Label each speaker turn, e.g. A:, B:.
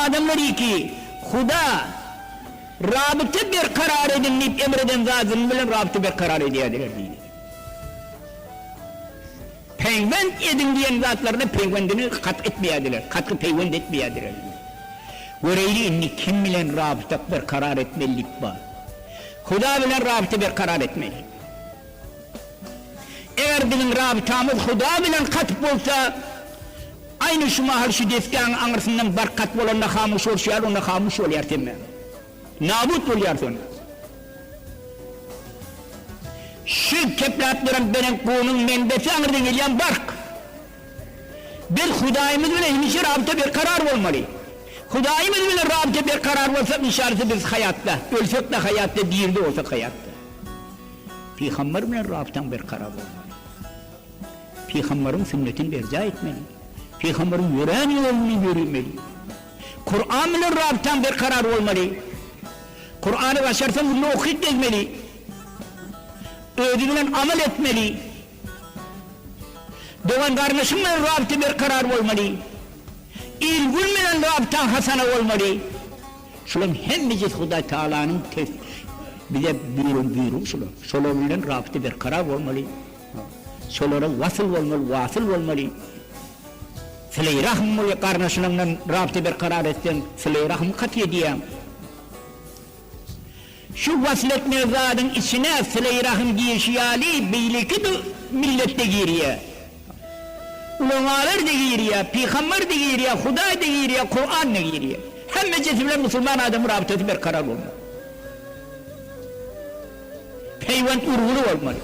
A: Adamlar iki, Huda, rabyta berkarar ediň diýip emr eden zadyny bilen rabyta berkarar edýärdiler diýdi. Peýwent ediň diýen zatlaryna peýwendini katg etmeýärdiler, katgy peýwent etmeýärdiler diýdi. Göreýli indi kim bilen rabyta berkarar etmeli diýip bar. Huda bilen rabyta berkarar etmeli. Eger biziň rabytamyz Huda bilen katg bolsa, aýny şu mahal şu desgäň aňyrsyndan bark kat bolanda hamuş bolşy ýaly onda hamuş bolýar hemme. Nabut bolýar onda. Şu kepläp duran belent gunyň menbesi aňyrdan gelýän bark. Biz Hudaýymyz bilen hemişe rabyta berkarar bolmaly. Hudaýymyz bilen rabyta berkarar bolsak nyşanasy biz haýatda, ölsek-de haýatda, diride bolsak haýatda. Pygamber bilen rabytaň berkarar bolmaly. Pygambaryň sünnetini berjaý etmeli. Pygamberiň ýörän ýoluny ýöremeli. Kuran bilen rabytaň berkarar bolmaly. Kurany başarsaň günde okyp gezmeli. Özi bilen amal etmeli. Dogan-garyndaşyň bilen rabyta berkarar bolmaly. Il-gün bilen rabytaň hasana bolmaly. Şularyň hemmejesi Hudaý Tagalanyň bize buýran buýrugy şular. Şolar bilen rabyta berkarar bolmaly. Şolara wasyl bolmaly, wasyl bolmaly. Sylaýy-rahym bolýar, garyndaşyňdan rabta berkarar etseň, sylaýy-rahymy katy edýäň. Şu wasl etmeli zadyň içine sylaýy-rahym girişi ýaly, beýleki-de millet-de girýär. Ulamalar-da girýär, pygamber-de girýär, Hudaý-da girýär, Kuran-da girýär. Hemmejesi bilen musulman adamyň rabtasy berkarar bolmaly. Peýwent urguly bolmaly.